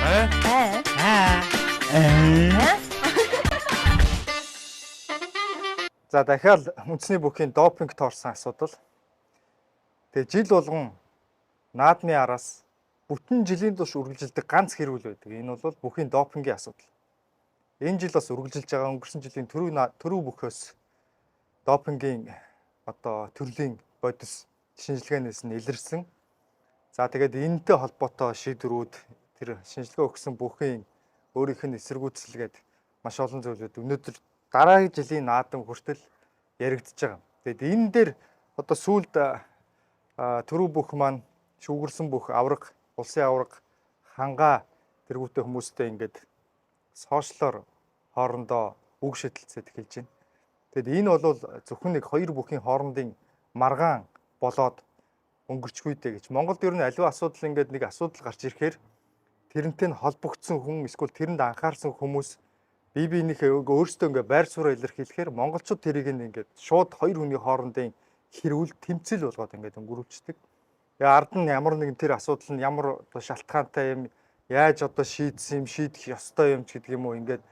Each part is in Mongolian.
Аа. Аа. За дахиад үндэсний бүхийн допинг тоорсон асуудал. Тэгээ жил болгон наадмын араас бүтэн жилийн турш үргэлжилдэг ганц хэрүүл байдаг. Энэ бол бүхийн допингийн асуудал. Энэ жил бас үргэлжилж байгаа, өнгөрсөн жилийн түрүү бүхөөс допингийн одоо төрлийн бодис шинжилгээнээс нь илэрсэн. За тэгээд энэтэй холбоотой шийдвэрүүд, тэр шинжилгээ өгсөн бүхийн өөрийнх нь эсэргүүцэлгээд маш олон зүйлүүд өнөөдөр дараагийн жилийн наадам хүртэл яригдж байгаа. Тэгээд энэ дээр одоо сүүлд түрүү бүх маань шүүгэрсэн бүх авраг, улсын авраг хангаа тэргүүтээ хүмүүстэй ингээд сошиалор хоорондоо үг шидэлцээд эхэлж байна. Тэгэд энэ бол зөвхөн нэг хоёр бүхийн хоорондын маргаан болоод өнгөрчгүй дээ гэж. Монголд ер нь аливаа асуудал ингээд нэг асуудал гарч ирэхээр тэрнтэй нь холбогдсон хүн эсвэл тэрэнд анхаарсан хүмүүс бие биенийхээ өөрсдөө ингээд байр сууриа илэрхийлэхээр монголчууд тэрийг ингээд шууд хоёр хүний хоорондын хэрүүл тэмцэл болгоод ингээд өнгөрүүлчихдэг. Тэгээ ард нь ямар нэгэн тэр асуудал нь ямар одоо шалтгаантай юм, яаж одоо шийдсэн юм, шийдэх ёстой юм ч гэдэг юм уу, ингээд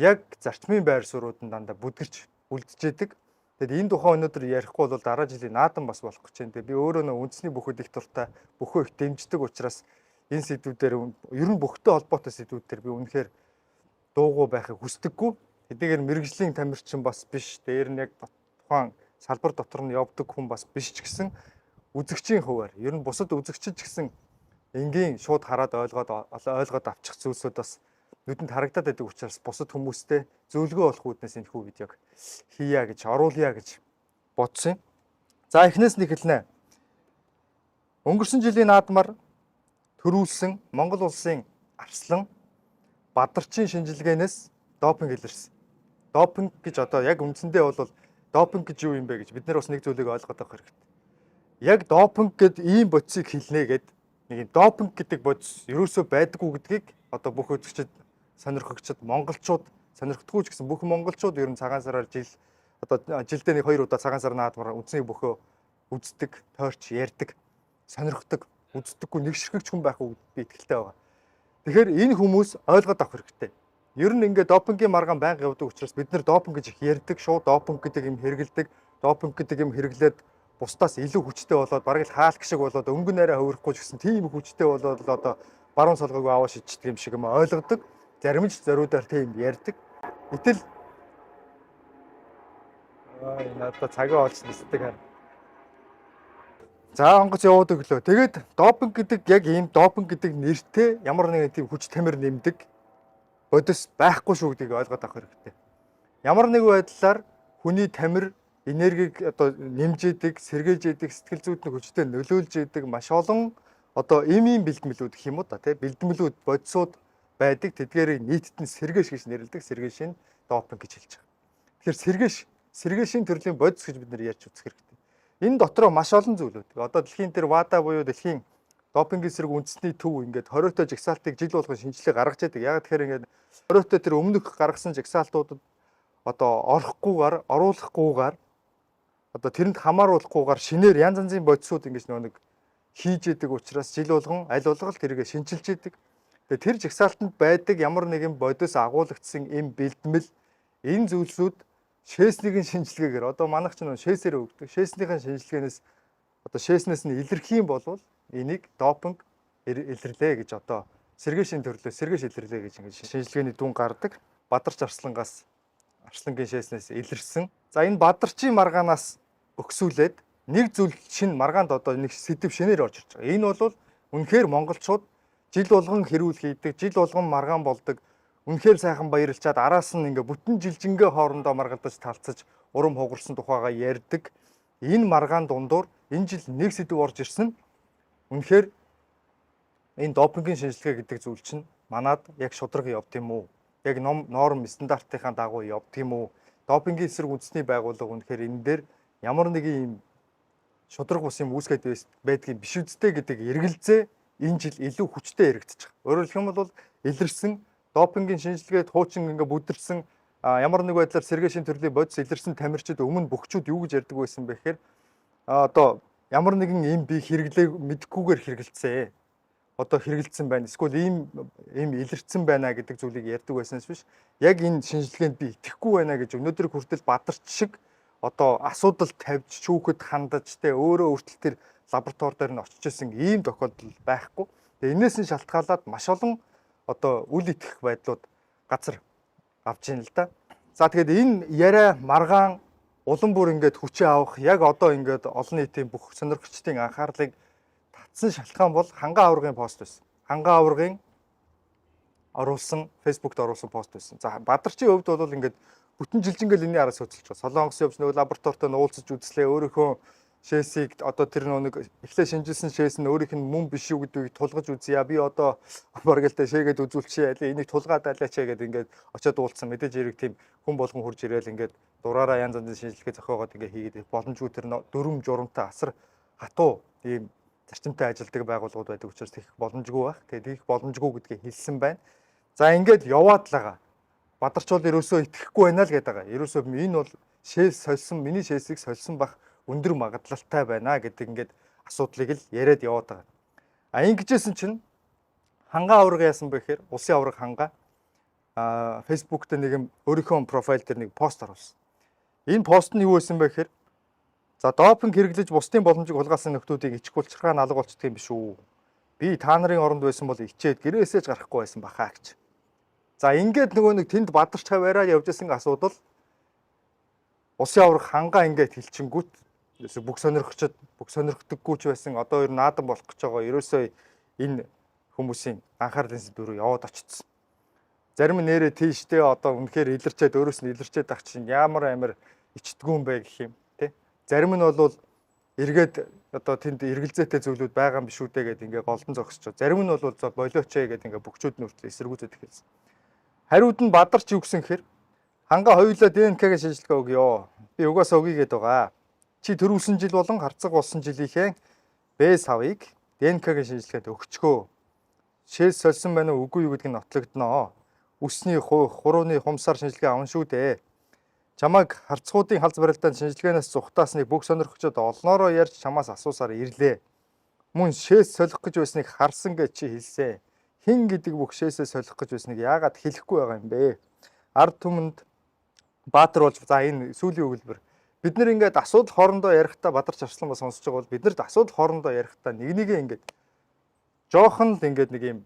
яг зарчмын байр суурьуд нь дандаа бүдгэрч үлдчихэдэг. Тэгэд энэ тухай өнөөдөр ярихгүй бол дараа жилийн наадам бас болох гэж байна. Тэгээ би өөрөө нөө үндэсний бүхэд их дуртай, бүхөө их дэмждэг учраас энэ сэдвүүдээр, ер нь бүхтэй холбоотой сэдвүүдээр би үнэхээр дуугүй байхыг хүсдэггүй. Хэдийгээр мэргэжлийн тамирчин бас биш, дээр нь яг тухайн салбар дотор нь явдаг хүн бас биш ч гэсэн үзэгчийн хуваар ер нь бусад үзэгчид ч гэсэн энгийн шууд хараад ойлгоод авчих зүйлсүүд бас нүдэнд харагдаад байдаг учраас бусад хүмүүстэй зөвлөгөө олох үүднээс энэ хүү видеог хийя гэж, оруулъя гэж бодсон юм. За эхнээс нь эхэлнэ. Өнгөрсөн жилийн наадмаар төрүүлсэн Монгол улсын арслан Бадарчийн шинжилгээнээс допинг илэрсэн. Допинг гэж одоо яг үндсэндээ бол допинг гэж юу юм бэ гэж бид нар бас нэг зүйлийг ойлгоод авах хэрэгтэй. Яг допинг гэд ийм бодисыг хэлнэ гэд нэг юм допинг гэдэг бодис ерөөсөө байдаггүй гэдгийг одоо бүх үзэгчид, сонирхогчид, монголчууд, сонирхдаггүй ч гэсэн бүх монголчууд ер нь цагаан сараар жил одоо жилдээ нэг хоёр удаа цагаан сар наадмаар үндэсний бүхөө үздэг, тойрч ярьдаг, сонирхдаг, үздэггүй нэг ширхэгч хүн байх уу би итгэлтэй байгаа. Тэгэхээр энэ хүмүүс ойлгоод авах хэрэгтэй. Ер нь ингээд допингийн маргаан байнга явдаг учраас бид нар допинг гэж их ярьдаг, шууд допинг гэдэг юм хэрэгэлдэг, допинг гэдэг юм хэрэглээд бусдаас илүү хүчтэй болоод бараг л хаалт шиг болоод өнгө нарай хувирахгүй ч гэсэн тийм хүчтэй болоод л одоо баруун солгойг аваа шидчихдэг юм шиг юм ойлгодог. Зарим ч зориудаар тийм ярьдаг. Гэтэл аа энэ одоо цагаа олж нисдэг хар. За онгоц яваад өглөө. Тэгээд допинг гэдэг яг ийм допинг гэдэг нэртэй ямар нэгэн тийм хүч тамир нэмдэг бодис байхгүй шүү гэдгийг ойлгоод авах хэрэгтэй. Ямар нэгэн байдлаар хүний тамир энергийг одоо нэмж идэг, сэргээж идэг, сэтгэл зүйд нь хүчтэй нөлөөлж идэг маш олон одоо ийм бэлтгэлүүд гэх юм уу да тий бэлтгэлүүд, бодисууд байдаг. Тэдгээрийг нийтэд нь сэргээш гэж нэрлэдэг. Сэргээшийн допинг гэж хэлж байгаа. Тэгэхээр сэргээшийн төрлийн бодис гэж бид нар ярьж үзэх хэрэгтэй. Энэ дотроо маш олон зүйл байдаг. Одоо дэлхийн тэр ВАДА буюу дэлхийн допингийн эсрэг үндэсний төв ингээд 20-той жагсаалтыг жил болгон шинжилгээ гаргаж яадаг. Яг тэгэхээр ингээд 20-той тэр өмнөх гаргасан жагсаалтуудад одоо орохгүйгээр, оруулахгүйгээр, одоо тэрэнд хамааруулахгүйгээр шинээр янз янзын бодисууд ингэж нөгөө нэг хийж идэг учраас жил болгон аль болгол тэргээ шинчилж идэг. Тэгээ тэр жагсаалтанд байдаг ямар нэгэн бодис агуулгдсан им бэлдмэл энэ зүйлсүүд шээснийхэн шинжилгээгээр, одоо манайх ч нөө шээсээр өгдөг. Шээснийхэн шинжилгээнээс одоо шээснээс нь илэрх юм бол энийг допинг илэрлээ гэж, одоо сэргээшийн төрлөө сэргээш илэрлээ гэж ингэж шинжилгээний дүн гардаг. Бадарч арслангаас, арслангийн шээснээс илэрсэн. За энэ бадарчийн маргаанаас өгсүүлээд нэг зүйл шинэ маргаанд одоо нэг сэдэв шинээр орж ирж байгаа. Энэ бол үнэхээр монголчууд жил болгон хэрүүл хийдэг, жил болгон маргаан болдог. Үнэхээр сайхан баярлчаад араас нь ингээ бүтэн жилжингээ хоорондоо маргалдаж талцаж урам хугарсан тухайгаа ярьдаг. Энэ маргаан дундуур энэ жил нэг сэдэв орж ирсэн. Үнэхээр энэ допингийн шинжилгээ гэдэг зүйл чинь манад яг шудраг явд юм уу? Яг норм стандартынхаа дагуу явд юм уу? Допингийн эсрэг үндэсний байгууллага үнэхээр энэ дээр ямар нэгэн юм шудраг бус юм үүсгээд байдгийг биш үсттэй гэдэг эргэлзээ энэ жил илүү хүчтэй яригдчих. Өөрөөр хэлэх юм бол илэрсэн допингийн шинжилгээд хуучин ингээ бүдэрсэн ямар нэг байдлаар сэргээшийн төрлийн бодис илэрсэн тамирчид өмнө бөхчүүд юу гэж ярьдаг байсан бэ гэхээр одоо ямар нэгэн юм би хэрэглээ мэдэхгүйгээр хэрэгэлцээ. одоо хэрэгэлдсэн байна. Эсвэл ийм илэрсэн байна гэдэг зүйлийг ярьдаг байснаас биш. Яг энэ шинжилгээнд би итгэхгүй байна гэж өнөөдөр хүртэл Бадарч шиг одоо асуудал тавьж шүүхэд хандаж те өөрөө хүртэл тэр лаборатори дээр нь очиж исэн ийм тохиолдол байхгүй. Тэгээ энээс нь шалтгаалаад маш олон одоо үл итгэх байдлууд газар авч ийн л да. За тэгээд энэ яриа маргаан улам бүр ингээд хүчээ авах яг одоо ингээд олон нийтийн бүх сонирхогчдын анхаарлыг татсан шалтгаан бол Ханган аваргын пост байсан. Ханган аваргын оруулсан Facebook-д оруулсан пост байсан. За Бадарчийн хувьд бол ингээд бүтэн жилжингээл энэний араас хөдөлж байгаа. Солонгос явж нөгөө лабораторитой нуулцаж үзлээ. Өөрийнхөө шээсийг одоо тэр нэг эхлээ шинжилсэн шээс нь өөрийнх нь мөн биш үү гэдгийг тулгаж үзье. Би одоо бараг л та шээгээд үзүүлчихье. Энийг тулгаад айлаач гэдэг ингээд очиод уулзсан. Мэдээж хэрэг тийм хүн болгон хурж ирээл ингээд дураараа янз янзын шинжилгээ зохиогоод ингээд хийгээд боломжгүй тэр дөрөм журамтай асар хатуу ийм зарчимтай ажилдаг байгууллагууд байдаг учраас тэгэх боломжгүй байх. Тэгээд тэгэх боломжгүй гэдгийг хэлсэн байна. За ингээд яваад л байгаа. Бадарч бол ерөөсөө итгэхгүй байна л гэдэг байгаа. Ерөөсөө энэ бол шээс сольсон, миний шээсийг сольсон бах өндөр магадлалтай байна гэдэг ингээд асуудлыг л яриад яваад байгаа. А ингэжсэн чинь Ханган аварга яасан бэ гэхээр улсын аварга Хангаа Facebook дээр нэг юм өөрийнхөө профайл дээр нэг пост оруулсан. Энэ пост нь юу байсан бэ гэхээр за допинг хэрэглэж бусдын боломжийг хулгайлсан нөхдүүдийг ичих булчирхаа алга болчдөг юм биш үү? Би та нарын оронд байсан бол ичээд гэрээсээ ч гарахгүй байсан бахаа гэж. За ингээд нөгөө нэг тэнд Бадарч хаваараа явж исэн асуудал улсын аварга Хангаа ингээд хэлчингүүт бүх сонирхчод бүх сонирхдаггүй ч байсан одоо ер наадам болох гэж байгаа. Ерөөсөө энэ хүмүүсийн анхаарлын сэдв рүү яваад очсон. Зарим нь нэрээ тийштэй одоо үнэхээр илэрчээд өөрөөс нь илэрчээд ах чинь ямар амар ичдэггүй юм бэ гэх юм тий. Зарим нь бол эргээд одоо тэнд эргэлзээтэй зүйлүүд байгаа юм биш үү дээ гэд ингээ голдон зогсож. Зарим нь бол за болооч ээ гэд ингээ бөхчүүд нь хүртэл эсэргүүцээд эхэлсэн. Хариуд нь Бадарч юу гэсэн гэхээр Хангаа хоёулаа ДНК-гийн шинжилгээ өгөө. Би угаасаа өгье гээд байгаа. Чи төрүүлсэн жил болон харцаг болсон жилийнхээ Б савыг ДНК-гийн шинжилгээнд өгчгөө. Шээс сольсон байна уу үгүй юу гэдг нь нотлогдноо. Үсний хувь, хурууны хумсаар шинжилгээ авна шүү дээ. Чамайг харцгуудын халз барилдаанд шинжилгээнээс зүхтаасныг бүх сонирхогчид олноороо ярьж чамаас асуусаар ирлээ. Мөн шээс солих гэж байсныг харсан гэж чи хэлсэн. Хэн гэдэг бүх шээсээ солих гэж байсныг яагаад хэлэхгүй байгаа юм бэ? Ард түмэнд баатар болж за энэ сүүлийн өгүүлбэр. Бид нэр ингээд асуудал хоорондоо ярихдаа Бадарч Арслан ба сонсож байгаа бол биднэрт асуудал хоорондоо ярихдаа нэг нэгээ ингээд жоохон л ингээд нэг юм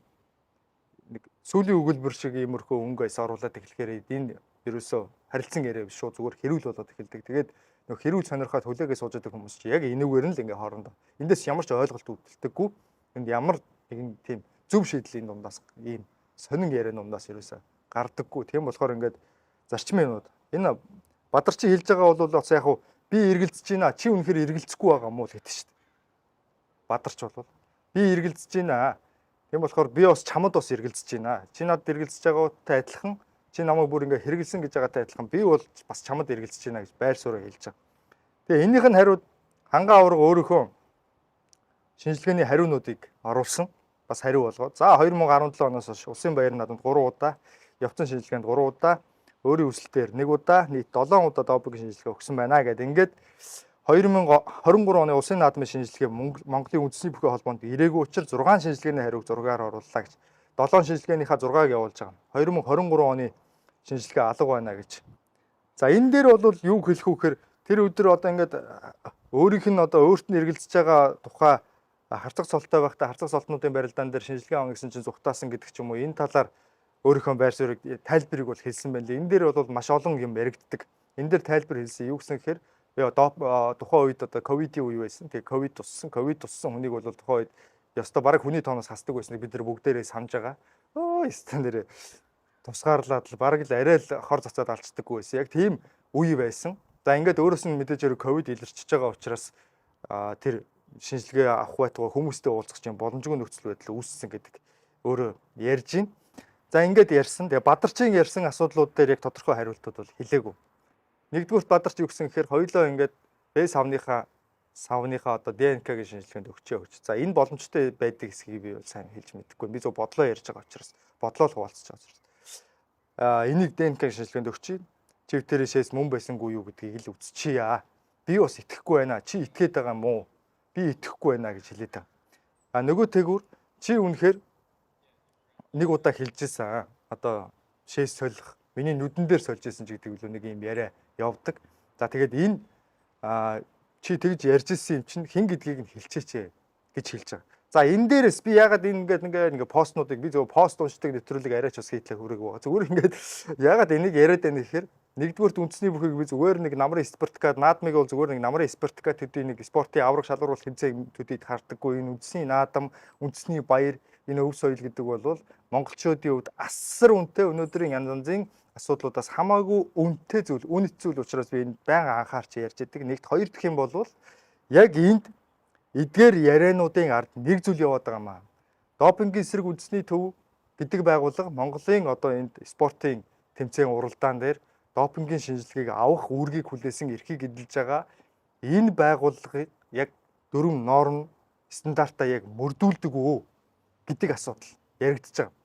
нэг сүүлийн өгүүлбэр шиг иймэрхүү өнгө аяс оруулаад эхлэхээр энэ ерөөсөө харилцан яриа биш шүү, зүгээр хэрүүл болоод эхэлдэг. Тэгээд нөх хэрүүл сонирхоод хүлээгээ сууж байгаа хүмүүс чи яг энэгээр нь л ингээ хоорондоо. Эндээс ямар ч ойлголт үүдэлдэггүй. Энд ямар нэгэн тийм зөв шийдлийн дундаас ийм сонин яриа дундаас ерөөсөө гардаггүй. Тийм болохоор ингээд зарчмын юмуд. Энэ Бадарчин хэлж байгаа бол бас яг хуу би эргэлзэж байна. Чи үнэхээр эргэлзэхгүй байгаа мó л гэдэг шүү дээ. Бадарч бол би эргэлзэж байна. Тийм болохоор би бас чамд бас эргэлзэж байна. Чи надад эргэлзэж байгаатай адилхан чи намайг бүр ингээ хэрэгэлсэн гэж байгаатай адилхан би бол бас чамд эргэлзэж байна гэж байр сууриа хэлж байгаа. Тэгээ энэнийх нь хариуд Ханган аварга өөрийнхөө шинжилгээний хариунуудыг оруулсан. Бас хариу болгоод. За 2017 оноос хойш улсын баяр наадамд 3 удаа, явцсан шинжилгээнд 3 удаа, өөрийн хүсэлтээр 1 удаа, нийт 7 удаа допинг шинжилгээ өгсөн байна гэдэг. Ингээд 2023 оны улсын наадмын шинжилгээ Монголын үндэсний бүхий холбоонд ирээгүй учраас 6 шинжилгээний хариуг зургаар орууллаа гэж. 7 шинжилгээнийхаа 6-ыг явуулж байгаа. 2023 оны шинжилгээ алга байна гэж. За энэ дээр бол юу хэлэх үү гэхээр тэр өдөр одоо ингээд өөрийнх нь одоо өөрт нь эргэлзэж байгаа тухай харцаг цолтой байхдаа харцаг цолтнуудын барилдаан дээр шинжилгээ авах гэсэн чинь зүхтаасан гэдэг ч юм уу энэ талаар өөрийнхөө байр суурийг тайлбарыг бол хэлсэн байна лээ. Энэ дээр бол маш олон юм яригддаг. Энэ дээр тайлбар хэлсэн юу гэсэн гэхээр тухайн үед одоо ковидын үе байсан. Тэгээ ковид туссан. Ковид туссан хүнийг бол тухайн үед ёстой бараг хүний тооноос хасдаг байсныг бид нар бүгдээрээ санаж байгаа. Өө ёстой нэрээ тусгаарлаад л бараг л арай л хор цацаад алчдаггүй байсан. Яг тийм үе байсан. За ингээд өөрөөс нь мэдээж хэрэг ковид илэрчиж байгаа учраас тэр шинжилгээ авах байтугай хүмүүстэй уулзах чинь боломжгүй нөхцөл байдал үүссэн гэдэг өөрөө ярьж байна. За ингээд ярьсан. Тэгээ Бадарчин ярьсан асуудлууд дээр яг тодорхой хариултууд бол хэлээгүй. Нэгдүгüүрт Бадарч юу гэсэн гэхээр хоёулаа ингээд Б савныхаа одоо ДНК-гийн шинжилгээнд өгчөө өгч. За энэ боломжтой байдаг хэсгийг би бол сайн хэлж мэдэхгүй. Би зөв бодлоо ярьж байгаа учраас бодлоо л хуваалцаж байгаа учраас. Энийг ДНК-гийн шинжилгээнд өгчээ. Чивтэрийн шээс мөн байсангүй юу гэдгийг л үзчихье. Би бас итгэхгүй байна. Чи итгээд байгаа юм уу? Би итгэхгүй байна гэж хэлээд байгаа. А нөгөө тэгүр Чи үнэхээр нэг удаа хэлжсэн. Одоо шээс солих, миний нүдэн дээр сольж исэн ч гэдэг үлээ нэг юм яриа явдаг. За тэгээд энэ чи тэгж ярьж исэн юм чинь хэн гэдгийг нь хэлчээч гэж хэлж байгаа. За энэ дээрээс би ягаад энэ ингээд постнуудыг би зөв пост уншдаг нэвтрүүлэг арайч бас хийтлээ хүрээгүй байгаа. Зүгээр ингээд ягаад энийг яриад байна гэхээр нэгдүгээрт үндэсний бүхийг би зүгээр нэг намрын спортка наадмыг бол зүгээр нэг намрын спортка төдий нэг спортын авраг шалгаруулах хэмзээ төдийд хардаггүй. Энэ үндэсний наадам, үндэсний баяр, энэ өв соёл гэдэг бол монголчуудын хувьд асар үнэтэй, өнөөдрийн янз янзын асуудлуудаас хамаагүй үнэтэй зүйл, үнэт зүйл учраас би энэ байнга анхаарч ярьж байдаг. Нэгт, хоёр дахь юм бол яг энд эдгээр яриануудын ард нэг зүйл яваад байгаа маа. Допингийн эсрэг үндэсний төв гэдэг байгууллага Монголын одоо энд спортын тэмцээн уралдаан дээр допингийн шинжилгээг авах үүргийг хүлээсэн, эрхийг эдэлж байгаа энэ байгууллагыг яг дөрвөн норм стандартаа яг мөрдүүлдэг үү гэдэг асуудал яригдж байгаа.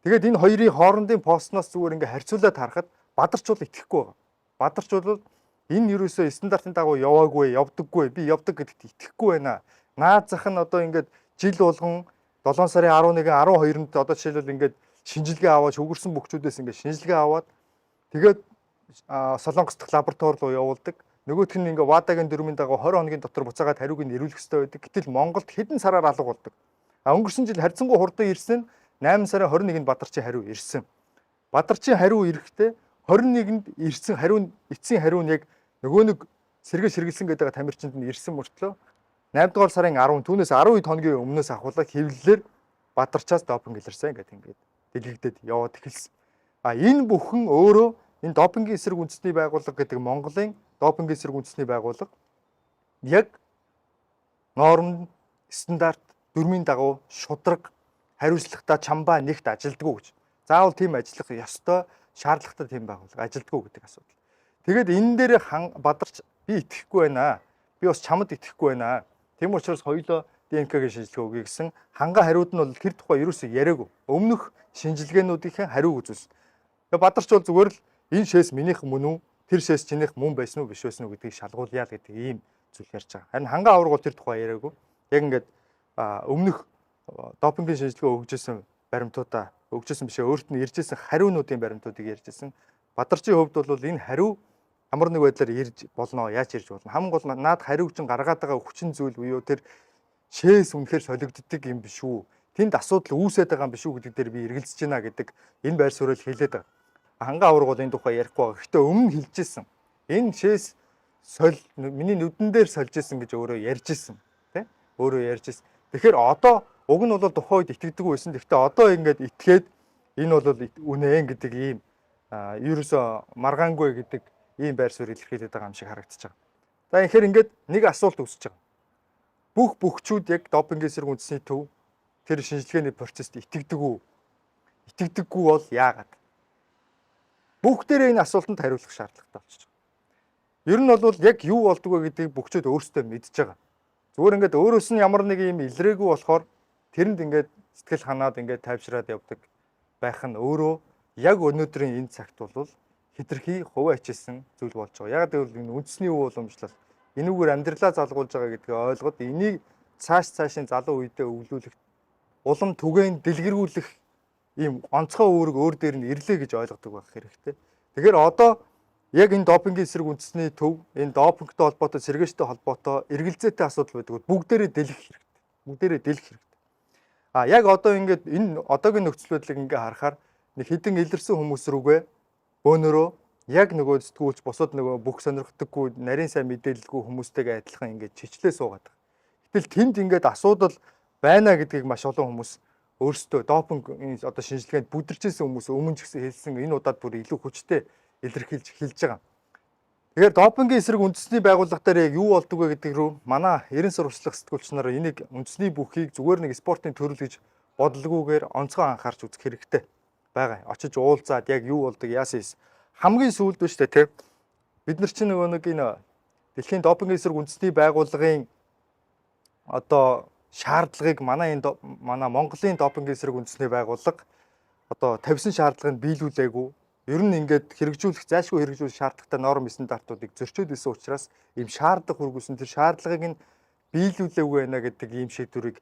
Тэгээд энэ хоёрын хоорондын постноос зүгээр ингээ харьцуулаад харахад Бадарч бол итгэхгүй байгаа. Бадарч бол энэ ерөөсөө стандартын дагуу яваагүй, явдаггүй, би явдаг гэдэгт итгэхгүй байна. Наад зах нь одоо ингээд жил болгон 7 сарын 11, 12-нд одоо жишээлбэл ингээд шинжилгээ аваад, шүгэрсэн бөхчүүдээс ингээд шинжилгээ аваад тэгээд Солонгос дахь лаборатори руу явуулдаг. Нөгөөх нь ингээ ВАДА-гийн дүрмийн дагуу 20 хоногийн дотор буцаагаад хариуг нь ирүүлэх ёстой байдаг. Гэтэл Монголд хэдэн сараар алга болдог. А өнгөрсөн жил харьцангуй хурдан ирсэн нь 8 сарын 21-нд Бадарчийн хариу ирсэн. Бадарчийн хариу ирэхдээ 21-нд ирсэн хариу нь, эцсийн хариу нь яг нөгөө нэг сэргээ сэргэлсэн гэдэг тамирчинд нь ирсэн мөртлөө 8 дугаар сарын 10, түүнээс 12 хоногийн өмнөөс ахуулаад хэвлэлээр Бадарчаас допинг илэрсэн гэдэг ингээд дэлгэгдээд яваад эхэлсэн. А энэ бүхэн өөрөө энэ допингийн эсрэг үндэсний байгууллага гэдэг Монголын допингийн эсрэг үндэсний байгууллага яг норм, стандарт, дүрмийн дагуу шударга, хариуцлагатай, чамбаа нэгт ажилдгүй гэж. Заавал тийм ажиллах ёстой, шаардлагатай тийм байгууллага ажилдгүй гэдэг асуудал. Тэгээд энэ дээр Бадарч би итгэхгүй байна. Би бас чамд итгэхгүй байна. Тийм учраас хоёулаа ДНК-гийн шинжилгээ өгье гэсэн. Ханга хариуд нь бол тэр тухай ерөөсөө яриаггүй. Өмнөх шинжилгээнүүдийн хариуг үзүүлсэн. Тэгээ Бадарч бол зүгээр л энэ шээс минийх мөн үү? Тэр шээс чинийх мөн байсан уу, биш байсан уу гэдгийг шалгуулъя л гэдэг ийм зүйл ярьж байгаа. Харин ханга авраг бол тэр тухай яриаггүй. Яг ингээд өмнөх допингийн шинжилгээ өгжсэн баримтуудаа өгжсэн бишээ, өөрт нь иржсэн хариунуудын баримтуудыг ярьжсэн. Бадарчийн хувьд бол энэ хариу ямар нэг байдлаар ирж болно, яаж ирж болно. Хамгийн гол наад хариуг чинь гаргаад байгаа хүчин зүйл буюу тэр шээс үнэхээр солигддог юм биш үү? Тэнд асуудал үүсээд байгаа юм биш үү гэдэг дээр би эргэлзэж байна гэдэг энэ байр суурийг хэлээд байгаа. Ханга авраг бол энэ тухай ярихгүй байгаа. Гэхдээ өмнө хэлжсэн. Энэ шээс соль миний нүдэн дээр сольж исэн гэж өөрөө ярьж исэн. Тэ? Өөрөө ярьж исэн. Тэгэхээр одоо уг нь бол тухайн үед итгэдэг байсан. Гэхдээ одоо ингээд итгээд энэ бол үнэ гэдэг ийм ерөөсөө маргаангүй гэдэг ийм байр суурь илэрхийлээд байгаа юм шиг харагдаж байгаа. За тэгэхээр ингээд нэг асуулт үүсэж байгаа. Бүх бөхчүүд яг допингийн эсрэг үндэсний төв тэр шинжилгээний процесст итгэдэг үү? Итгэдэггүй бол яагаад? Бүгдээрээ энэ асуултанд хариулах шаардлагатай болчихж байгаа. Ер нь бол яг юу болдог вэ гэдгийг бөхчүүд өөрсдөө мэдж байгаа. Зүгээр ингээд өөрөөс нь ямар нэг юм илрээгүй болохоор тэрэнд ингээд сэтгэл ханаад ингээд тайвшраад явдаг байх нь өөрөө яг өнөөдрийн энэ цагт бол хэтэрхий хувиа ачилсан зүйл болж байгаа. Яг гэвэл энэ үндэсний өв уламжлал энүүгээр амьдралаа залгуулж байгаа гэдгийг ойлгоод энийг цааш цаашин залуу үедээ өвлүүлэх, улам түгээн дэлгэрүүлэх ийм онцгой үүрэг өөр дээр нь ирлээ гэж ойлгодог байх хэрэгтэй. Тэгэхээр одоо яг энэ допингийн эсрэг үндэсний төв энэ допингтой холбоотой, сэргээштэй холбоотой эргэлзээтэй асуудал байдаг. Бүгдээрээ дэлгэх хэрэгтэй. Бүгдээрээ дэлгэх хэрэгтэй. А яг одоо ингээд энэ одоогийн нөхцөл байдлыг ингээ харахаар нэг хэдэн илэрсэн хүмүүс рүүгээ бөөнөрөө яг нөгөө сэтгүүлч бусад нөгөө бүх сонирхдаггүй, нарийн сайн мэдээлэлгүй хүмүүстэйгээ адилхан ингээд чичлээ суугаад байгаа. Гэтэл тэнд ингээд асуудал байна гэдгийг маш олон хүмүүс өөрсдөө допинг одоо шинжилгээнд бүдэрчээсэн хүмүүс өмнө ч гэсэн хэлсэн, энэ удаад бүр илүү хүчтэй илэрхийлж хэлж байгаа. Тэгэхээр допингийн эсрэг үндэсний байгууллага дээр яг юу болдог вэ гэдэг рүү манай 90 сурвалжлах сэтгүүлч нар энийг үндэсний бүхийг зүгээр нэг спортын төрөл гэж бодлогүйгээр онцгой анхаарч үзэх хэрэгтэй байгаа. Очиж уулзаад яг юу болдог, яасан юм. Хамгийн сүүлд биш үү те. Бид нар чинь нөгөө нэг энэ дэлхийн допингийн эсрэг үндэсний байгууллагын одоо шаардлагыг манай энэ манай Монголын допингийн эсрэг үндэсний байгууллага одоо тавьсан шаардлагыг биелүүлээгүй. Ер нь ингээд хэрэгжүүлэх, зайлшгүй хэрэгжүүлэх шаардлагатай норм стандартуудыг зөрчөөд исэн учраас ийм шаардлага хүргүүлсэн, тэр шаардлагыг нь биелүүлээгүй байна гэдэг ийм шийдвэрийг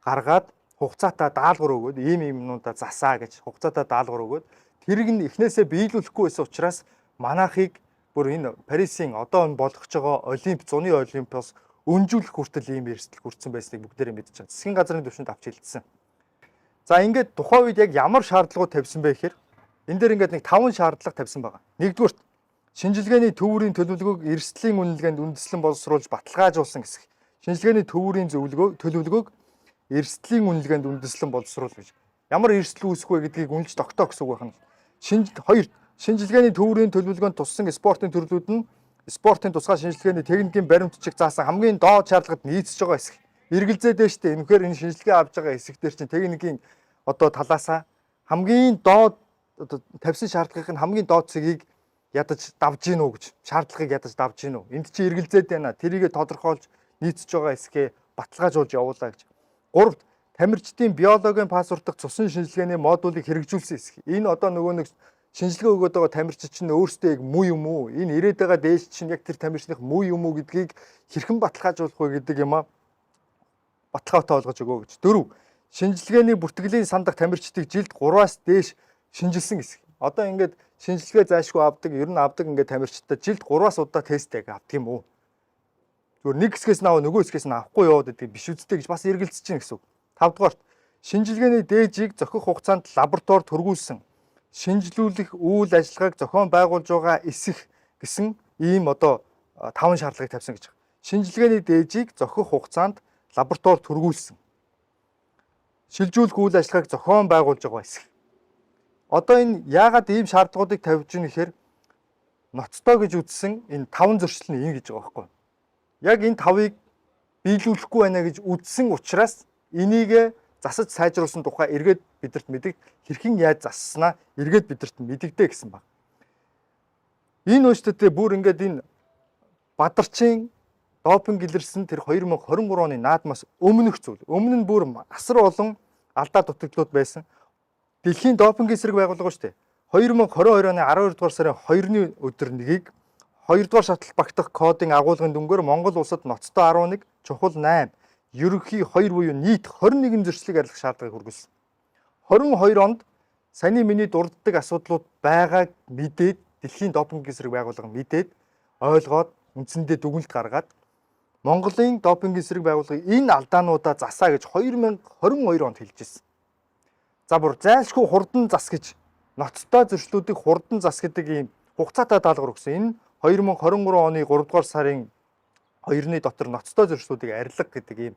гаргаад Хугацаатай даалгавар өгөөд ийм юмнуудаа засаа гэж хугацаатай даалгавар өгөөд тэрийг нь эхнээсээ биелүүлэхгүй байсан учраас манайхыг бүр энэ Парисын одоо энэ болгож байгаа Олимп зуны Олимпиос өнжүүлэх хүртэл ийм эрсдэл хүртсэн байсныг бүгдээрээ мэдж байгаа. Засгийн газрын түвшинд авч хилдсэн. За ингээд тухайн үед яг ямар шаардлагууд тавьсан бэ гэхээр энэ дээр ингээд нэг 5 шаардлага тавьсан байгаа. Нэгдүгüүрт шинжилгээний төвөрийн төлөвлөгөөг эрсдлийн үнэлгээнд үндэслэн боловсруулж баталгаажуулсан хэсэг. Шинжилгээний төвөрийн төлөвлөгөөг эрсдлийн үнэлгээнд үндэслэн боловсруул гэж. Ямар эрсдэл үүсэх вэ гэдгийг үнэлж тогтоох гэсэн үг байна. Хоёр шинжилгээний төвөрийн төлөвлөгөөнд туссан спортын төрлүүд нь спортын тусгай шинжилгээний техникийн баримт бичиг заасан хамгийн доод шаардлагад нийцэж байгаа хэсэг. Эргэлзээд байна шүү дээ. Үнэхээр энэ шинжилгээ авч байгаа хэсэг дээр чинь техникийн одоо талаасаа хамгийн доод одоо тавьсан шаардлагын хамгийн доод цэгийг ядаж давж гин үү гэж шаардлагыг ядаж давж гин үү. Энд чи эргэлзээд байна. Тэрийгэ тодорхойлж нийцэж байгаа хэсгээ баталгаажуулж явуулаа гэж. Гуравт тамирчдын биологийн паспорт дахь цусан шинжилгээний модулыг хэрэгжүүлсэн хэсэг. Энэ одоо нөгөө нэг шинжилгээ өгөөд байгаа тамирчид чинь өөрсдөө яг муу юм уу? Энэ ирээд байгаа дээш чинь яг тэр тамирчных муу юм уу гэдгийг хэрхэн баталгаажуулах вэ гэдэг юм аа баталгаатай болгож өгөө гэж. Дөрөв шинжилгээний бүртгэлийн сандах тамирчдыг жилд 3-аас дээш шинжилсэн хэсэг. Одоо ингээд шинжилгээ зайлшгүй авдаг, ер нь авдаг ингээд тамирчдаа жилд 3-аас удаа тест яг авдаг юм уу? Зүгээр нэг хэсгээс нь аваа нөгөө хэсгээс нь авахгүй яваад байдаг биш үсттэй гэж бас эргэлзэж чинь гэсэн үг. Тавдугаарт шинжилгээний дээжийг зохих хугацаанд лабораторид төргүүлсэн шинжилүүлэх үйл ажиллагааг зохион байгуулж байгаа эсэх гэсэн ийм одоо 5 шаардлагыг тавьсан гэж байна. Шинжилгээний дээжийг зохих хугацаанд лабораторид төргүүлсэн. Шилжүүлэх үйл ажиллагааг зохион байгуулж байгаа эсэх. Одоо энэ яагаад ийм шаардлагуудыг тавьж ийн гэхээр ноцтой гэж үзсэн энэ 5 зөрчил нь энэ гэж байгаа байхгүй. Яг энэ 5-ыг биелүүлэхгүй байна гэж үзсэн учраас энийг засаж сайжруулсан тухай эргээд бидэрт мэддэг хэрхэн яаж засснаа эргээд бидэрт мэдэгдэ гэсэн баг. Энэ өөртөө бүр ингээд энэ Бадарчийн допинг илэрсэн тэр 2023 оны наадмаас өмнөх зүйл. Өмнө нь бүр асар олон алдаа дутагдлууд байсан. Дэлхийн допингийн эсрэг байгууллага шүү дээ. 2022 оны 12 дугаар сарын 2-ны өдөр нэгийг 2 дугаар шатлал багтах кодын агуулгын дүнгээр Монгол улсад ноцтой 11, чухал 8, ерөнхий 2 буюу нийт 21 зөрчлийг арилгах шаардлагыг хүргэсэн. 22 онд саяны миний дурддаг асуудлууд байгааг мэдээд дэлхийн допингийн эсрэг байгууллага мэдээд ойлгоод үндсэндээ дүгнэлт гаргаад Монголын допингийн эсрэг байгууллагын энэ алдаануудаа засаа гэж 2022 онд хэлж ирсэн. За бүр зайлшгүй хурдан зас гэж ноцтой зөрчлүүдийг хурдан зас гэдэг ийм хугацаатай даалгавар өгсөн. Энэ 2023 оны 3 дугаар сарын 2-ны дотор ноцтой зөрчлүүдийг арилга гэдэг ийм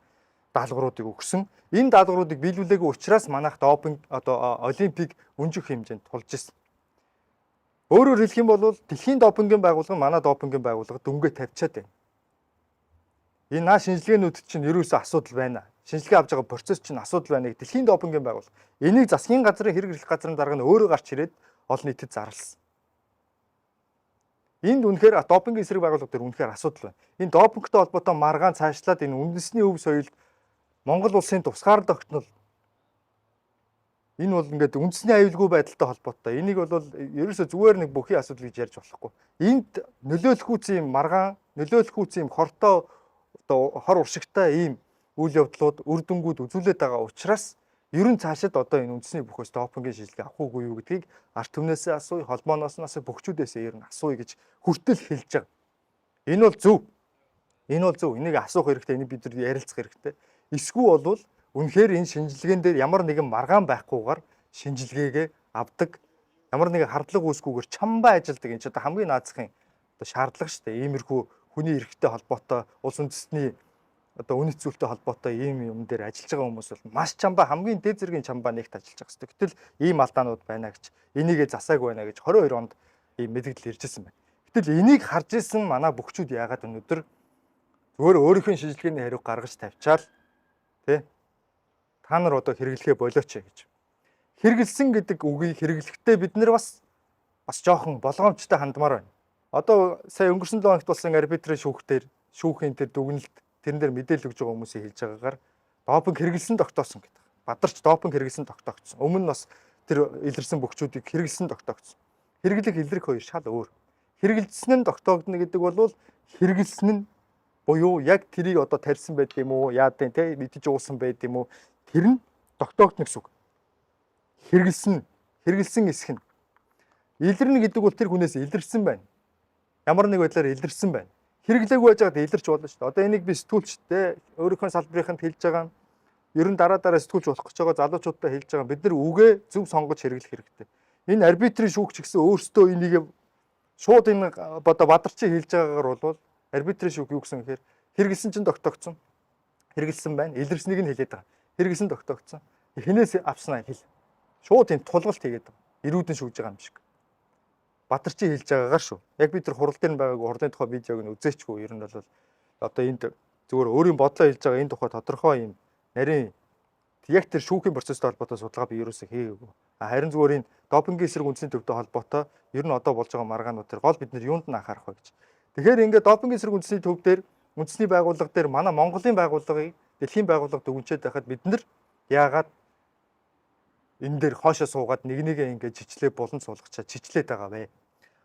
даалгавруудыг өгсөн. Энэ даалгавруудыг биелүүлээгүй учраас манайх допинг одоо олимпик өнжих хэмжээнд тулж ирсэн. Өөрөөр хэлэх юм бол дэлхийн допингийн байгууллага манай допингийн байгууллага дүнгээ тавьчаад байна. Энэ наа шинжилгээнүүд чинь ерөөсөө асуудал байна. Шинжилгээ авч байгаа процесс чинь асуудал байна гэх дэлхийн допингийн байгууллага. Энийг засгийн газрын хэрэг эрхлэх газрын дарга нь өөрөө гарч ирээд олон нийтэд зарласан. Энд үнэхээр допингийн эсрэг байгууллага дээр үнэхээр асуудал байна. Энэ допингтой холбоотой маргаан цаашлаад энэ үндэсний өв соёлд Монгол улсын тусгаар тогтнол энэ бол ингээд үндэсний аюулгүй байдалтай холбоотой. Энийг бол ерөөсөө зүгээр нэг бүхий асуудал гэж ярьж болохгүй. Энд нөлөөлөх үүсийн маргаан, нөлөөлөх үүсийн хортой одоо хор уршигтай ийм үйл явдлууд үр дүнгууд үзүүлээд байгаа учраас ер нь цаашид одоо энэ үндэсний бүхөөс допингийн шинжилгээ авах уугүй юу гэдгийг ард түмнээсээ асууя, холбооноос нь асууя, бөхчүүдээсээ ер нь асууя гэж хүртэл хэлж байгаа. Энэ бол зөв. Энэ бол зөв. Энийг асуух хэрэгтэй, энийг бид нар ярилцах хэрэгтэй. Эсвэл бол үнэхээр энэ шинжилгээн дээр ямар нэгэн маргаан байхгүйгээр шинжилгээгээ авдаг, ямар нэгэн хардлага үүсгүүгээр чамбай ажилдаг. Энэ ч одоо хамгийн наазахын одоо шаардлага шүү дээ. Иймэрхүү хүний эрхтэй холбоотой, улс үндэстний одоо үнэт зүйлтэй холбоотой ийм юм дээр ажиллаж байгаа хүмүүс бол маш чамбай, хамгийн дэд зэргийн чамбай нэгт ажиллаж байгаа хэрэгтэй. Гэтэл ийм алдаанууд байна гэж, энийгээ засаагүй байна гэж 22 онд ийм мэдээлэл ирж ирсэн байна. Гэтэл энийг харж исэн манай бөхчүүд яагаад өнөөдөр зүгээр өөрийнхөө шинжилгээний хариу гаргаж тавьчаал тий та нар одоо хэрэглэхээ болооч гэж. Хэрэгэлсэн гэдэг үгийг хэрэглэхдээ бид нар бас жоохон болгоомжтой хандмаар байна. Одоо сая өнгөрсөн 7 хоногт болсон арбитрын шүүхтэр шүүхийн тэр дүгнэлт тэрэн дээр мэдээлэл өгж байгаа хүмүүсийн хэлж байгаагаар допинг хэрэгэлсэн тогтоосон гэдэг. Бадарч допинг хэрэгэлсэн тогтоогдсон. Өмнө нь бас тэр илэрсэн бөхчүүдийг хэрэгэлсэн тогтоогдсон. Хэрэглэх илрэх хоёр шал өөр. Хэрэгэлсэн нь тогтоогдно гэдэг бол хэрэгэлсэн нь буюу яг тэрийг одоо тарьсан байд юм уу, яад юм те мэдэж уусан байд юм уу, тэр нь Тогтоогдно гэсэн үг. Хэрэгэлсэн, хэрэгэлсэн эсэх нь. Илэрнэ гэдэг бол тэр хүнээс илэрсэн байна. Ямар нэг байдлаар илэрсэн байна. Хэрэглээгүй байж байгаад илэрч болно шүү дээ. Одоо энийг би сэтгүүлчтэй өөрийнхөө салбарынханд хэлж байгаа нь ер нь дараа дараа сэтгүүлч болох гэж байгаа залуучуудтай хэлж байгаа. Бид нар үгээ зөв сонгож хэрэглэх хэрэгтэй. Энэ арбитрийн шүүгч гэсэн өөрсдөө энийг шууд энэ одоо бадарчин хэлж байгаагаар бол арбитрийн шүүх юу гэсэн гэхээр хэрэгэлсэн чинь тогтоогдсон. Хэрэгэлсэн байна. Илэрснийг нь хэлээд байгаа. Хэрэгэлсэн тогтоогдсон. Хинээс авснаа хэл. Шууд энэ тулгалт хийгээд байгаа. Эрүүдэн шүүж байгаа юм шиг. Бадарчин хэлж байгаагаар шүү. Яг би тэр хурал дээр нь байгаагүй, хурлын тухай видеог нь үзээчгүй. Ер нь бол одоо энд зүгээр өөрийн бодлоо хэлж байгаа энэ тухай тодорхой юм нарийн яг тэр шүүхийн процесстэй холбоотой судалгаа би ерөөсөө хийгээгүй. Харин зүгээр энэ допингийн эсрэг үндэсний төвтэй холбоотой ер нь одоо болж байгаа маргаанууд төр гол бид нар юунд нь анхаарах вэ гэж. Тэгэхээр ингээд допингийн эсрэг үндэсний төв дээр үндэсний байгууллага дээр манай Монголын байгууллагыг дэлхийн байгууллага дүгнчээд байхад бид нар яагаад энэ дээр хоошоо суугаад нэг нэгэ ингээд чичлээ булан суулгачаа чичлээд байгаа вэ?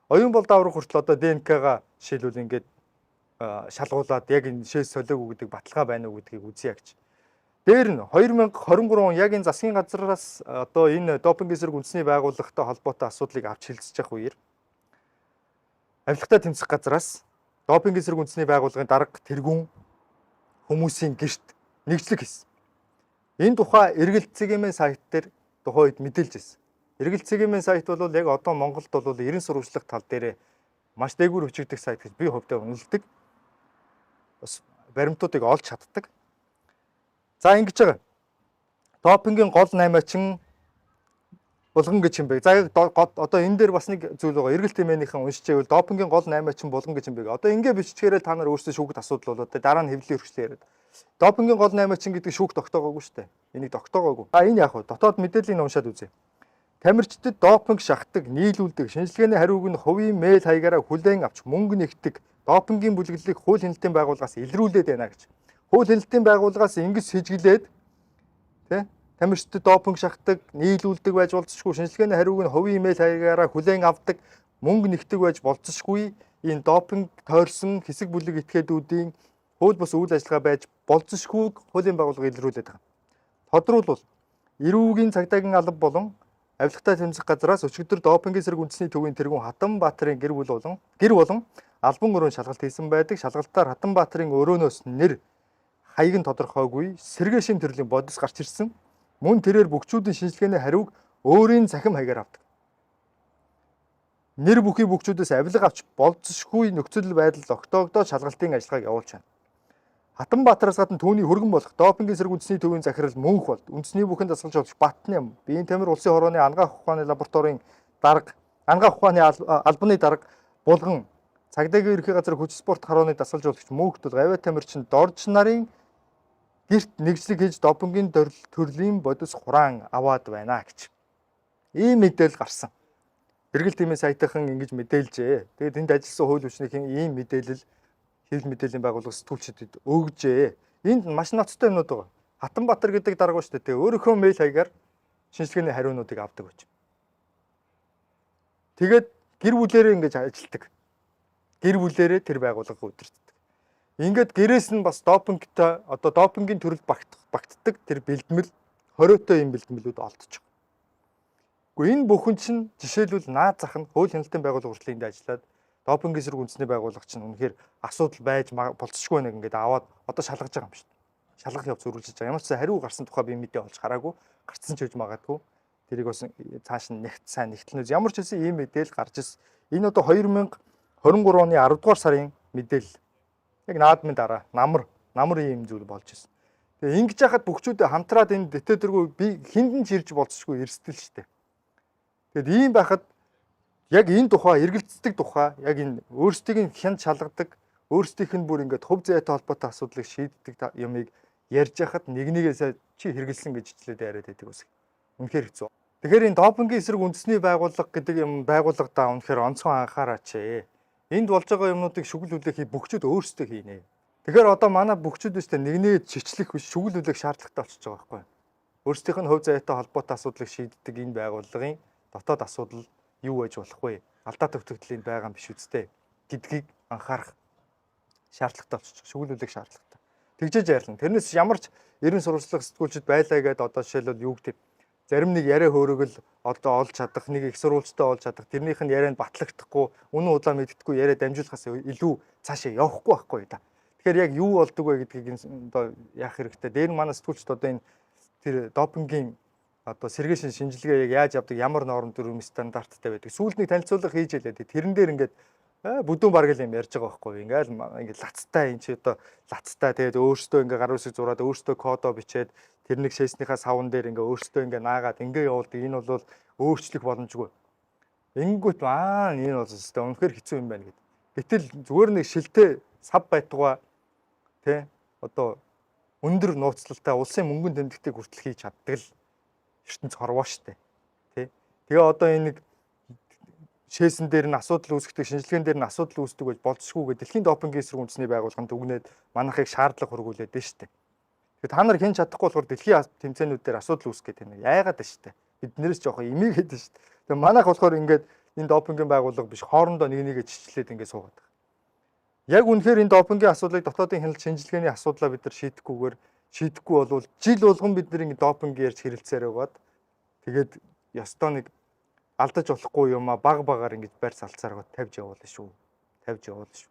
Оюун бол даврах хүртэл одоо ДНК-га жишээлбэл ингээд шалгуулад яг энэ шээс солиогүй гэдэг баталгаа байна уу гэдгийг үзье гэж. Дээр нь 2023 он яг энэ засгийн газраас одоо энэ допинг эсрэг үндэсний байгууллагатай холбоотой асуудлыг авч хилцэж явах үеэр авилгатай тэмцэх газраас допинг эсрэг үндэсний байгууллагын дарга тэргүүн хүмүүсийн гэрт нэгжлэг хийсэн. Энэ тухай Эргэлт цэгийн сайт дээр тухайн үед мэдээлж байсан. Эргэлт цэгийн сайт бол яг одоо Монголд бол 90 сурвалжлах тал дээр маш дээгүүр хүчигдэх сайт гэж би хувьдаа үнэлдэг. Бас баримтуудыг олж чаддаг. За ингэж байгаа. Допингийн гол наймаачин Булган гэж юм бэ. За яг одоо энэ дээр бас нэг зүйл байгаа. Эргэлт хэмээнийхэн уншиж байвал допингийн гол наймаачин Булган гэж юм бэ. Одоо ингэ биччихээрээ та нар өөрсдөө шүүхт асуудал болоод дараа нь хэвлэлийн хөршлөө яриад. Допингийн гол наймаачин гэдэг шүүх тогтоогоогүй шүү дээ. Энийг тогтоогоогүй. А энэ яг вэ? Дотоод мэдээллийг уншаад үзье. Тамирчдад допинг шахдаг, нийлүүлдэг, шинжилгээний хариуг нь хувийн мэйл хаягаараа хүлээн авч мөнгө нэгтгэх, допингийн бүлэглэлийг хууль хяналтын байгууллагаас илрүүлээд байна гэж. Хууль хяналтын байгууллагаас ингэж сэжиглээд тий тамирчдад допинг шахдаг, нийлүүлдэг байж болцсохгүй, шинжилгээний хариуг нь хувийн мэйл хаягаараа хүлээн авдаг, мөнгө нэгтгэх байж болцсохгүй, энэ допинг тойрсон хэсэг бүлэг этгээдүүдийн хууль бус үйл ажиллагаа байж болцсошгүйг хуулийн байгууллага илрүүлээд байгаа. Тодруулбал эрүүгийн цагдаагийн алба болон авилгатай тэмцэх газраас өчигдөр допингийн эсрэг үндэсний төвийн тэргүүн Хатанбаатарын гэр бүл болон гэр болон албан өрөөнд шалгалт хийсэн байдаг. Шалгалтаар Хатанбаатарын өрөөнөөс нэр хаяг нь тодорхойгүй сэргээ шим төрлийн бодис гарч ирсэн. Мөн тэрээр бөхчүүдийн шинжилгээний хариуг өөрийн цахим хаягаар авдаг. Нэр бүхий бөхчүүдээс авилга авч болцсошгүй нөхцөл байдал огтоогдоод шалгалтын ажиллагааг явуулж байна. Хатанбаатараас гадна түүний хөргөн болох допингийн эсрэг үндэсний төвийн захирал Мөнх болд үндэсний бүхэн дасгалж болж Батням, Биеийн тамир улсын хорооны ангаах ухааны лабораторийн дарга, ангаах ухааны албаны дарга Булган, цагдаагийн ерхий газар хүч спорт хорооны дасгалж болгч Мөнх тул гавьяа тамирчин Дорж нарын гэрт нэгжлэг хийж допингийн төрлийн бодис хураан аваад байна гэж. Ийм мэдээлэл гарсан. Эргэлт тимийн сайтынхан ингэж мэдээлжээ. Тэгээд энд ажилласан хууль хүчнийхэн ийм мэдээлэл хэвлэл мэдээллийн байгууллага сэтгүүлчдэд өгжээ. Энд маш ноцтой юмнууд байгаа. Хатанбаатар гэдэг дарга шүү дээ. Өөрийнхөө мэйл хаягаар шинжилгээний хариунуудыг авдаг байж. Тэгээд гэр бүлэрээ ингэж ажилтдаг. Гэр бүлэрээ тэр байгууллага удирддаг. Ингээд гэрээс нь бас допингтой одоо допингийн төрөлд багтдаг тэр бэлтгэл хориотой юм бэлтгэлүүд олдчих. Гэхдээ энэ бүхэн чинь жишээлбэл наад зах нь хууль хяналтын байгууллага хүртэл энд ажиллаад допингийн эсрэг үндэсний байгууллага чинь үнэхээр асуудал байж болцсохгүй нэг ингээд аваад одоо шалгаж байгаа юм шүү дээ. Шалгах явц үргэлжлэж байгаа. Ямар ч хариу гарсан тухай би мэдээ олж хараагүй. Гарцсан ч гэж магадгүй. Тэрийг бас цааш нь нэгт сайн нэгтлэн. Ямар ч байсан ийм мэдээлэл гарч ирсэн. Энэ одоо 2023 оны 10 дугаар сарын мэдээлэл. Яг наадмын дараа намар ийм зүйл болж ирсэн. Тэгээ ингэж яхад бөхчүүдээ хамтраад энэ дэтэдэргүй би хиндэн ч ирж болцсохгүй эрсдэл шүү дээ. Тэгэд ийм байхад яг энэ тухай эргэлздэг тухай яг энэ өөрсдийг нь хянд шалгадаг, өөрсдийнх нь бүр ингээд хөв зээтэй холбоотой асуудлыг шийддэг юмыг ярьж яхад нэг нэгээсээ чи хэрэгэлсэн гэж ичлээд яриад байдаг ус. Үнэхээр хэцүү. Тэгэхээр энэ допингийн эсрэг үндэсний байгууллага гэдэг юм байгууллагадаа үнэхээр онцгой анхаараач. Энд болж байгаа юмнуудыг шүгэл хүлээх бөхчүүд өөрсдөө хийнэ. Тэгэхээр одоо манай бөхчүүд өстэй нэг нэгэ чичлэх биш шүгэл хүлээх шаардлагатай болчихж байгаа байхгүй юу? Өөрсдийнх нь хөв зээтэй холбоотой асуудлыг шийддэг энэ байгууллагын дотоод асуудал юу байж болох вэ? Алдаа дутагдал энд байгаа юм биш үсттэй гэдгийг анхаарах шаардлагатай болчих. Шүглүүлэх шаардлагатай. Тэгжээж ярьлаа. Тэрнээс ямар ч эрен сурвалжлах сэтгүүлчд байлаа гэдээ одоо жишээлбэл юу гэдэг зарим нэг яриа хөөрөгөл одоо олж чадах, нэг их сурвалжтай олж чадах, тэрнийх нь ярианд батлагдахгүй, үнэн удлаа мэддэхгүй яриа дамжуулахаас илүү цаашаа явахгүй байхгүй да. Тэгэхээр яг юу болдог вэ гэдгийг одоо яах хэрэгтэй. Дээр нь манай сэтгүүлчд одоо энэ тэр допингийн одоо сэргээшин шинжилгээ яг яаж явдаг, ямар норм дүрм стандарттай байдаг. Сүүлд нэг танилцуулга хийж ялээ. Тэрэн дээр ингээд бүдүүн бараг л юм ярьж байгаа байхгүй. Ингээл ингээд лацтай энэ чи одоо лацтай тэгээд өөртөө ингээ гар үсэг зураад өөртөө кодо бичээд тэр нэг шээснийхаа савн дээр ингээ өөртөө ингээ наагаад ингээ явуулдаг. Энэ бол өөрчлөх боломжгүй. Ингэнгүүт энэ бол өстой үнэхээр хэцүү юм байна гэд. Гэтэл зүгээр нэг шилтэй сав байтугай тэ одоо өндөр нууцлалтай улсын мөнгөн тэмдэгтийг хүртэл хийж чаддаг л ертөнц хорвоо штэ. Тэ. Тэгээ одоо энэ нэг шээсэн дээр нь асуудал үүсгдэг, шинжилгээнд дээр нь асуудал үүсдэг гэж болцсгүй гэ дэлхийн допингийн эсрэг үндэсний байгууллаганд үгнээд манайхыг шаардлага хүргүүлээд байна штэ. Тэгэхээр та нар хэн чадахгүй болохоор дэлхийн тэмцээнүүд дээр асуудал үүсгэх гэдэг юм. Яагаад байна штэ. Биднээс жоохон имийгээд байна штэ. Тэгээ манайх болохоор ингээд энэ допингийн байгууллага биш хоорондоо нэг нэгэ чичлээд ингээд суугаад байгаа. Яг үнэхээр энэ допингийн асуудлыг дотоодын хяналт шинжилгээний асуудлаа бид нар шийдэхгүй болвол жил болгон бид нар ингээд допинг ярьж хэрэлцээр байгаад тэгээд ёстой нэг алдаж болохгүй юм а баг багаар ингэж барь салцаар тавьж явуулна шүү. Тавьж явуулна шүү.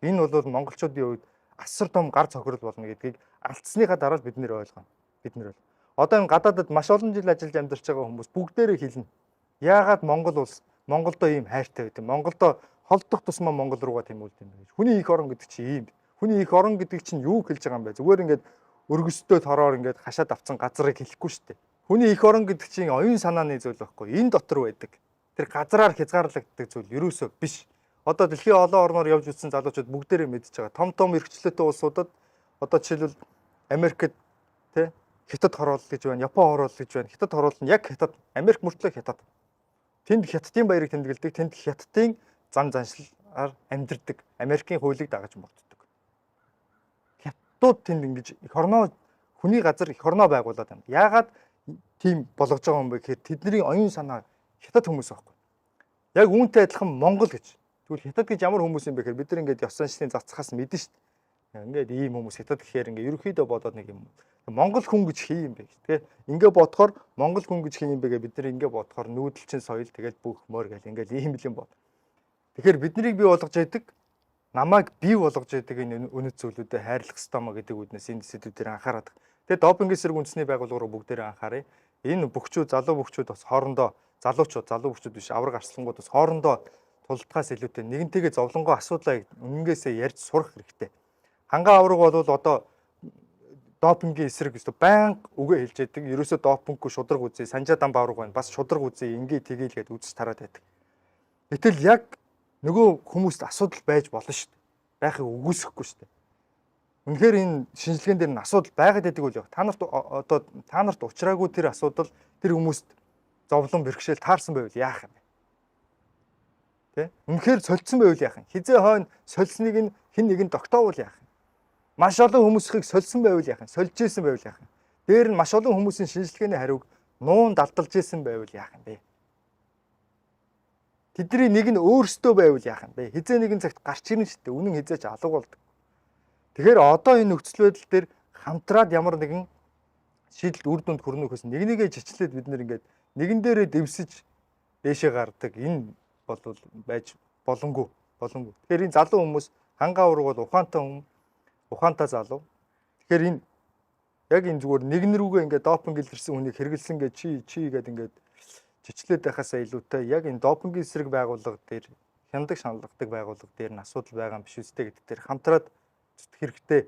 Энэ бол монголчуудын хувьд асар том гар цохирол болно гэдгийг алдсныхаа дараа л бид нэр ойлгоно. Бид нэр бол. Одоо энэ гадаадад маш олон жил ажиллаж амьдарч байгаа хүмүүс бүгдээрээ хэлнэ. Яагаад Монгол улс Монголдо ийм хайртай байд юм? Монголдо холдох тусмаа Монгол руугаа тэмүүлд юм бэ гэж. Хүний их орон гэдэг чинь ийм. Хүний их орон гэдэг чинь юу хэлж байгаа юм бэ? Зүгээр ингээд өргөстөө тороор ингээд хашаад авцсан газрыг хэлэхгүй шүү дээ. Хүний их орон гэдэг чинь оюун санааны зүйл байхгүй. Энэ дотор байдаг. Тэр газраар хязгаарлагддаг зүйл ерөөсөө биш. Одоо дэлхийн олон орноор явж үзсэн залуучууд бүгдээрээ мэдж байгаа. Том том эрхчлөөтэй улсуудад одоо жишээлбэл Америкт тэ Хятад хороол гэж байна, Япон хороол гэж байна. Хятад хороол нь яг Хятад, Америк мөртлөө Хятад. Тэнд Хятадын баярыг тэмдэглэдэг, тэнд Хятадын зан заншлаар амьдардаг, Америкийн хуулийг дагаж мөрддөг. Хятадууд тэнд ингэж эх орноо хүний газар эх орноо байгуулад байна. Яагаад тийм болгож байгаа юм бэ гэхээр тэдний оюун санаа Хятад хүмүүс байхгүй. Яг үүнтэй адилхан Монгол гэж. Тэгвэл Хятад гэж ямар хүмүүс юм бэ гэхээр бид нар ингээд ёс заншлын цацхаас мэднэ шүү дээ. Ингээд ийм хүмүүс Хятад гэхээр ингээд ерөнхийдөө бодоод нэг юм. Монгол хүн гэж хий юм бэ гэж. Тэгээ ингээ бодохоор Монгол хүн гэж хий юм бэ гэж бид нар ингээ бодохоор нүүдэлчин соёл тэгэл бүх мөр гэл ингээд ийм л юм бод. Тэгэхээр биднийг бий болгож яадаг, намайг бий болгож яадаг энэ үнэт зүйлүүдэд хайрлах ёстой маа гэдэг үднэс энэ сэдвүүдээр анхаарат. Тэгээ допингийн эсрэг үндэсний байгууллага руу бүгдээрээ анхааръя. Энэ бөхчүүд, залуу бөхчүүд бас хоорондоо залуучууд, залуу бөхчүүд биш, авраг арслангууд бас хоорондоо тулдахаас илүүтэй нэгэнтэйгээ зовлонгоо асуудлаа үнэнгээсээ ярьж сурах хэрэгтэй. Хангаа авраг бол одоо допингийн эсрэг өстө байнга үгээ хэлж яадаг. Ерөөсөө допинггүй шудраг үзье, Санжаа дан бавраг байна. Бас шудраг үзье, ингээ тгийл гээд үзэж тараад байдаг. Гэтэл яг нөгөө хүмүүст асуудал байж болно шүү дээ. Байхыг үгүйсэхгүй шүү дээ. Үнэхээр энэ шинжилгээнд дээр нь асуудал байгаад байдаг үл яг. Та нарт одоо та нарт уучраагүй тэр асуудал тэр хүмүүст зовлон бэрхшээл таарсан байвал яах юм бэ? Тэ? Үнэхээр солилцсон байвал яах юм? Хизээ хойно солисныг нь хэн нэгэн тогтоовол яах юм? Маш олон хүмүүсийг сольсон байвал яах юм? Сольж исэн байвал яах юм? Дээр нь маш олон хүмүүсийн шинжилгээний хариуг нуун далдалж исэн байвал яах юм бэ? Тэдний нэг нь өөрсдөө байвал яах юм бэ? Хизээ нэгэн цагт гарч ирнэ шүү дээ. Үнэн хизээч алга болдог. Тэгэхээр одоо энэ нөхцөл байдал дээр хамтраад ямар нэгэн шийдэлд үр дүнд хүрнэ гэхээс нэг нэгээ чичлээд бид нэр ингээд нэгэн дээрээ дэвсэж дээшээ гардаг энэ бол байж боломгүй. Тэгэхээр энэ залуу хүмүүс хангаа ураг бол ухаантай хүн, ухаантай залуу. Тэгэхээр энэ яг энэ зүгээр нэгэн рүүгээ ингээд допинг илэрсэн хүнийг хэрэгэлсэн гэж чи гэд ингээд чичлээд байхаасаа илүүтэй яг энэ допингийн эсрэг байгууллага дээр хяндаг шаналгадаг байгууллага дээр нь асуудал байгаа юм биш үстэй гэдэг дээр хамтраад зүтгэх хэрэгтэй.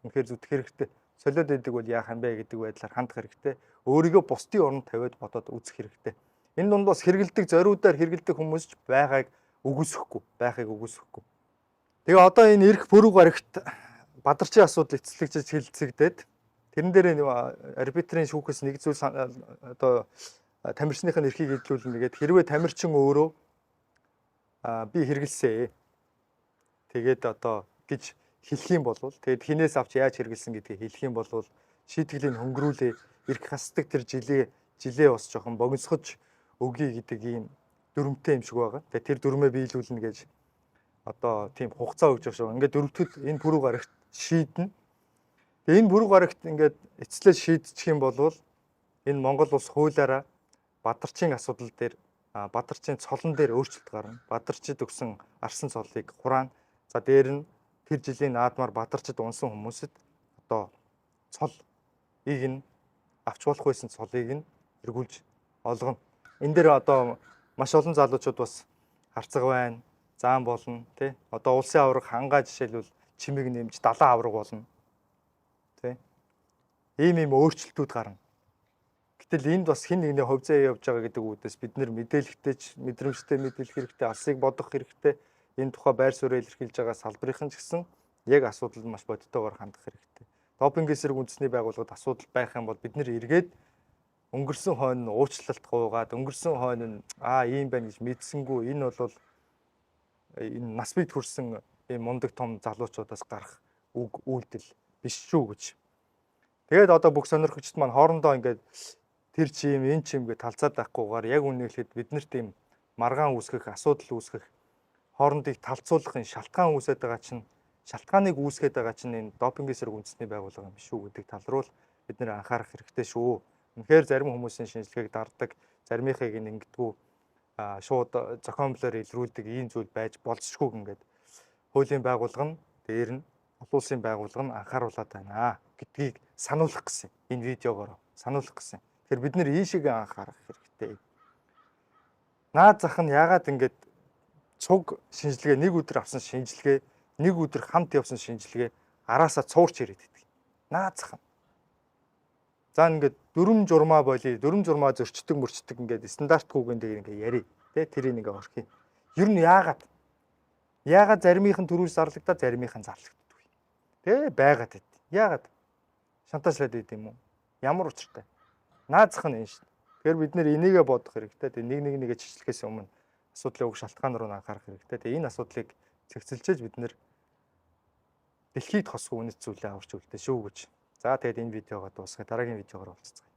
Үнэхээр зүтгэх хэрэгтэй. Солиод идэг бол яах юм бэ гэдэг байдлаар хандах хэрэгтэй. Өөрийгөө бусдын оронд тавиад бодоод үзэх хэрэгтэй. Энэ дунд бас хэрэгэлдэг зориудаар хэрэгэлдэг хүмүүс ч байгааг үгүйсэхгүй, байхыг үгүйсэхгүй. Тэгээ одоо энэ эрх пүрэв гарагт Бадарчийн асуудал эцэслэгжиж хэлцэгдээд тэрэн дээр арбитрийн шүүхээс нэг зүйл одоо тамирчных нь эрхийг хэдлүүлнэ гээд хэрвээ тамирчин өөрөө би хэрэгэлсэн. Тэгээд одоо гэж хэлэх юм бол тэгээд хинээс авч яаж хэрэгэлсэн гэдгийг хэлэх юм бол шийтгэлийг хөнгөрүүлээ эрх хасдаг тэр жилээ бас жоохон богиносгож өгье гэдэг ийм дүрмтэй юм шиг байгаа. Тэгээд тэр дүрмээ биелүүлнэ гэж одоо тийм хугацаа өгч байгаа шүү. Ингээд дөрөвдөд энэ пүрэв гарагт шийднэ. Тэгээ энэ бүрэг гарагт ингээд эцлээ шийдчих юм бол энэ Монгол улс хуулиараа бадарчийн асуудал дээр бадарчийн цолон дээр өөрчлөлт гарна. Бадарчид өгсөн арсан цолыг хураана. За дээр нь тэр жилийн наадмаар бадарчид унсан хүмүүсэд одоо цолыг нь авч болох байсан цолыг нь эргүүлж олгоно. Энэ дээр одоо маш олон залуучууд бас харцаг байна. Заан болно тий. Одоо улсын аварга хангаа жишээлбэл чимэг нэмж далайн аварга болно. Тий. Ийм ийм өөрчлөлтүүд гарна. Гэтэл энд бас хэн нэгний хувь заяа явж байгаа гэдэг үүдээс бид нэр мэдээлэхтэй ч мэдрэмжтэй мэдээлэх хэрэгтэй, алсыг бодох хэрэгтэй. Энэ тухай байр сууриа илэрхийлж байгаа салбарын ч гэсэн яг асуудалд маш бодитойгоор хандах хэрэгтэй. Допинг эсрэг үндэсний байгууллагад асуудал байх юм бол бид нэр эргээд өнгөрсөн хойно нь уучлалт гуйгаад өнгөрсөн хойно нь аа ийм байна гэж мэдсэнгүү энэ бол энэ нас бийд хүрсэн ийм мундаг том залуучуудаас гарах үг үйлдэл биш шүү гэж. Тэгээд одоо бүх сонирхогчд маань хоорондоо ингээд тэр чи юм энэ чи юм гэж талцаад байхгүйгээр яг үнэ хэлэхэд бид нарт ийм маргаан үүсгэх, асуудал үүсгэх, хоорондыг талцуулах энэ шалтгаан үүсээд байгаа чинь шалтгааныг үүсгээд байгаа чинь энэ допинг эсрэг үндэсний байгууллага юм биш үү гэдэг тал руу бид нэр анхаарах хэрэгтэй шүү. Үнэхээр зарим хүмүүсийн шинжилгээг дарддаг, заримынхыг ингэдэггүй шууд зохиомлоор илрүүлдэг ийм зүйл байж болзошгүй ингээд хуулийн байгууллага нь дээр нь олон улсын байгууллага нь анхааруулад байна гэдгийг сануулах гэсэн. Энэ видеогоор сануулах гэсэн. Тэгэхээр бид нэр ийшээгээ анхаарах хэрэгтэй. Наад зах нь яагаад ингээд цуг шинжилгээ нэг өдөр авсан шинжилгээ нэг өдөр хамт явсан шинжилгээ араасаа цуурч ирээд байдаг. Наад зах нь. За ингээд дүрм журмаа болий, дүрм журмаа зөрчдөг мөрчдөг ингээд стандартгүйгэн дээр ингээд яри. Тэ тэрийг ингээд орхий. Ер нь яагаад? Яагаад заримынх нь төрүүл зарлагдаа, заримынх нь зарлагддаггүй. Тэ байгаад байд. Яагаад? Шантаашлаад байд юм уу? Ямар учиртай? Наад зах нь энэ шүү. Тэгэхээр бид нэр энийгээ бодох хэрэгтэй. Тэгээ нэг нэг нэгэ чичлэхээс өмнө асуудлын уг шалтгаан руу анхаарах хэрэгтэй. Тэгээ энэ асуудлыг цэгцэлжээж бид нэр дэлхийд хосгүй үнэт зүйлээ аварч үлдээ шүү гэж. За тэгээд энэ видеогоо дуусгая. Дараагийн видеогоор уулзцгаая.